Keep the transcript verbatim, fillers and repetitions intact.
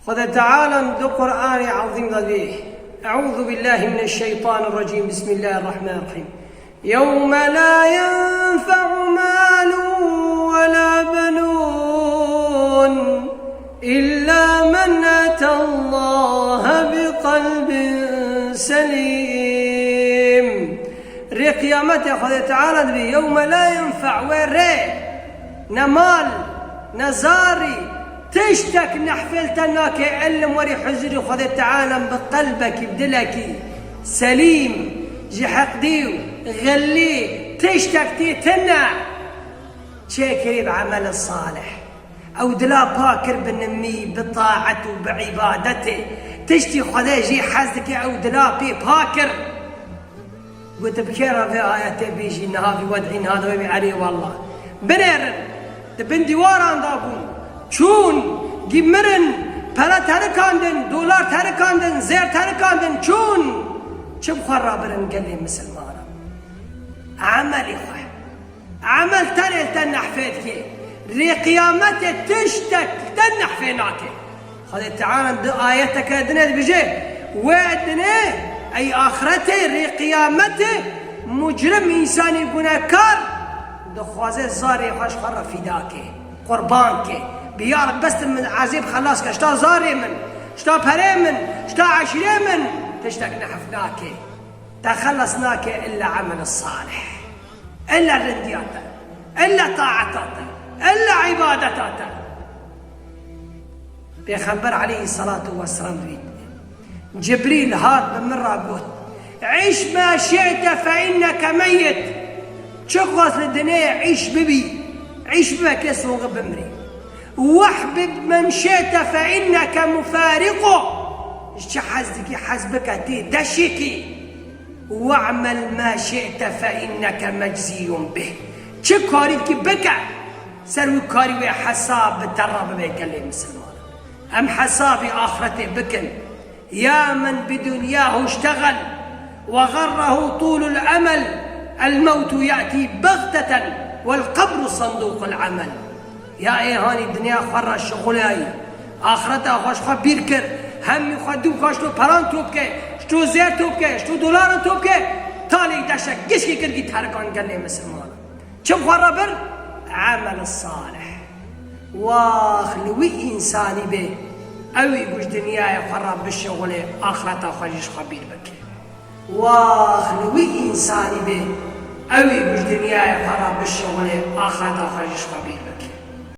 Xwedê Teala di Qur'anê Ezîm de dibê, Eûzu billahî mineşşeytanirrecîm, Bismillahirrahmanirrahîm. يوم لا ينفع مال ولا بنون إلا من أتى الله بقلب سليم. Rê qiyametê Xwedê Teala dibê, يوم لا ينفع, wê rê ne mal, ne zarî, tiştek nehfê li te nake, ilm werî huzurî Xwedê Teala bi qelbekî, bi dilekî selîm, ji heqdî û xillî tiştek tê tine. Çêkirî bi emel salih. Ew dila pak kir bi nimî, bi taet û bi îbadetê. Tiştî Xwedê jî hez dike, ew dila pê pak kir. Got, bi kê re vê ayetê bêjî, niha vî wed'î niha de wê bî, erê wallah. Binêrin, di bin dîwaran de bûn. Çûn, gî mirin, pere terikandin, dolar terikandin, zêr terikandin, çûn. Çi bi xwe re birin gelê misilmanan? Emelî xwe. Emel tenê li te nehfê dike. Rê qiyametê tiştek li te nehfê nake. Xwedê Teala di ayeteke dinê dibêje, wê dinê, ey axretê, rê qiyametê, mucrim, însanî gunekar dixwaze zarê xwe ji xwe re fîda ke, qurban ke. Bi ya Reb, bes min ezêb xelas ke, ji ta zarê min, ji ta perê min, ji ta eşîrê min, tiştek nehf nake. Te xelas nake illa emel salih. Illa rindiya te, illa taeta te, illa îbadeta te. Pêxember aleyhisselatu vesselam dibît. Cibrîl hat bi min re got, "عش ما شئت فإنك ميت." Çiqas li dinê îş bibî, îş bibe, kes soxi bimrî. "واحبب من شئت فإنك مفارقه." Ji çi hez dikî, hez bike, tê deşê kî. "واعمل ما شئت فإنك مجزي به." Çi karî dikî bike, ser wî karî wê hesab bi te re bibe gelê misilman. Em hesabî axretê bikin. يا من بدنياه اشتغل وغره طول الأمل، الموت يأتي بغتة والقبر صندوق العمل. Ya ê hanî dinya xwe re şixulayî, axireta xwe ji xwe bîr kir, hemî xwe dû xwe ji to peran top ke, ji to zêr top ke, ji to dolaran top ke, talê deşek gişkî kir gî terikan gelê misilman. Çi bi xwe re bir? Emel salih. Wax li wî însanî bê, ew ê ku ji dinyayê xwe re bişixulê, axireta xwe jî ji xwe bîr bike. Wax li wî însanî bê, ew ê ku ji dinyayê xwe re bişixulê, axireta xwe jî ji xwe bîr